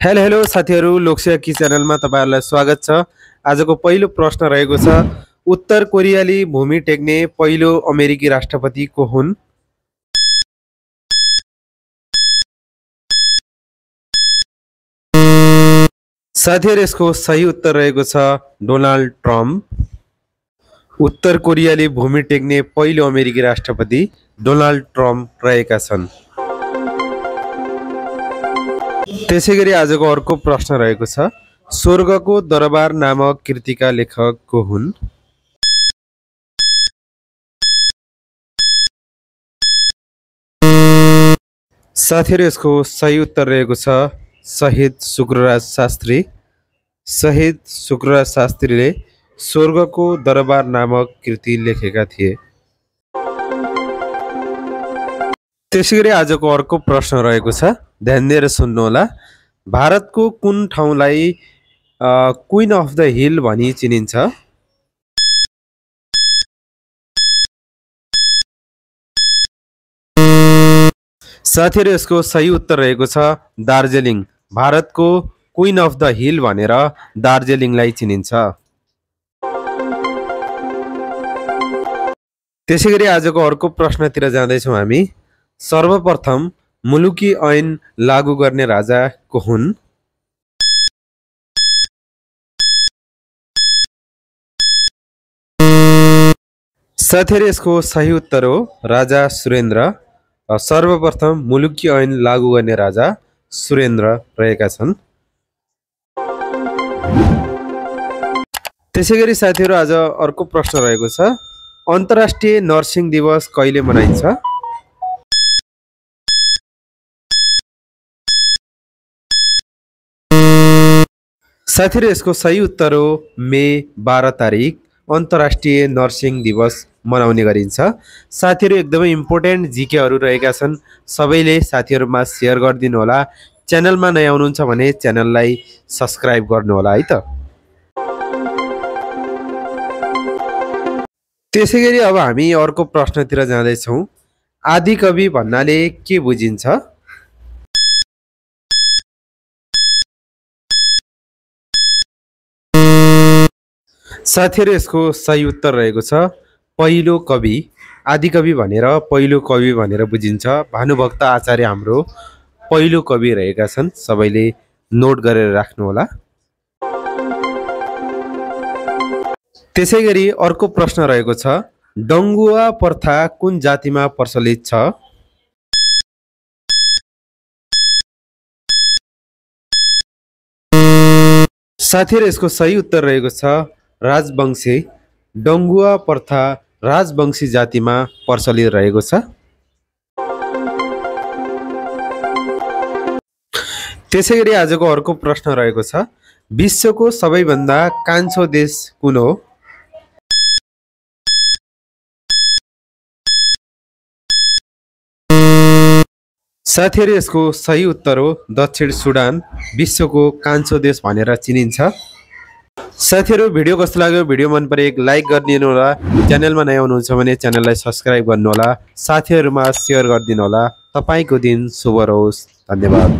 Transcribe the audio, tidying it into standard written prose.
Hello hello साथीहरू, लोकसेवा की च्यानलमा तपाईहरुलाई स्वागत छ। आजको पहिलो प्रश्न रहेको छ, उत्तर कोरियाली भूमि टेक्ने पहिलो अमेरिकी राष्ट्रपति को हुन्? साथीहरू, यसको सही उत्तर रहेको छ डोनाल्ड ट्रम्प। उत्तर कोरियाली भूमि टेक्ने पहिलो अमेरिकी राष्ट्रपति डोनाल्ड ट्रम्प रहेका छन्। त्यसैगरी आजको अर्को प्रश्न रहेको छ, स्वर्गको दरबार नामक कृतिका लेखक को हुन्? साथीहरू, यसको सही उत्तर रहेको छ शहीद शुक्रराज शास्त्री। शहीद शुक्रराज शास्त्रीले स्वर्गको दरबार नामक कृति लेखेका थिए। त्यसैगरी आजको अर्को प्रश्न रहेको छ, ध्यान दिएर सुन्नुहोला। भारतको कुन ठाउँलाई क्वीन अफ द हिल भनी चिनिन्छ? साथीहरू, यसको सही उत्तर रहेको छ दार्जिलिङ। भारतको क्वीन अफ द हिल भनेर दार्जिलिङलाई चिनिन्छ। त्यसैगरी आजको अर्को प्रश्नतिर जाँदैछौँ हामी। सर्वप्रथम मुलुकी ऐन लागू गर्ने राजा को हुन्? साथीहरू, यसको सही उत्तर हो राजा सुरेन्द्र। सर्वप्रथम मुलुकी ऐन लागू गर्ने राजा सुरेन्द्र रहेका छन्। त्यसैगरी साथीहरू, आज अर्को प्रश्न रहेको छ, अन्तर्राष्ट्रिय नर्सिङ दिवस कहिले मनाइन्छ? साथीहरू, यसको सही उत्तर हो मे 12 तारिक अन्तर्राष्ट्रिय नर्सिङ दिवस मनाउने गरिन्छ। साथीहरू, एकदमै इम्पोर्टेन्ट जिकेहरू रहेका छन्, सबैले साथीहरूमा सेयर गरिदिनु होला। च्यानलमा नयाँ हुनुहुन्छ भने च्यानललाई सब्स्क्राइब गर्नु होला है त। त्यसैगरी अब हामी अर्को प्रश्नतिर जाँदैछौँ। आदिकवि भन्नाले के बुझिन्छ? साथीहरू, यसको सही उत्तर रहेको छ पहिलो कवि। आदिकवि भनेर पहिलो कवि भनेर बुझिन्छ। भानुभक्त आचार्य हाम्रो पहिलो कवि रहेका छन्, सबैले नोट गरेर राख्नु होला। त्यसैगरी अर्को प्रश्न रहेको छ, डङ्गुवा प्रथा कुन जातिमा प्रचलित छ? साथीहरू, यसको सही उत्तर रहेको छ राजवंशी। डङ्गुवा प्रथा राजवंशी जातिमा प्रचलित रहेको छ। त्यसैगरी आजको अर्को प्रश्न रहेको छ, विश्वको सबैभन्दा कान्छो देश कुन हो? साथीहरू, यसको सही उत्तर हो दक्षिण सुडान विश्वको कान्छो देश भनेर चिनिन्छ। साथीहरू, भिडियो कस्तो लाग्यो? भिडियो मन परे एक लाइक गरिदिनु होला। च्यानलमा नयाँ हुनुहुन्छ भने च्यानललाई सब्स्क्राइब गर्नु होला। साथीहरूमा सेयर गरिदिनु होला। तपाईको दिन शुभ रहोस्। धन्यवाद।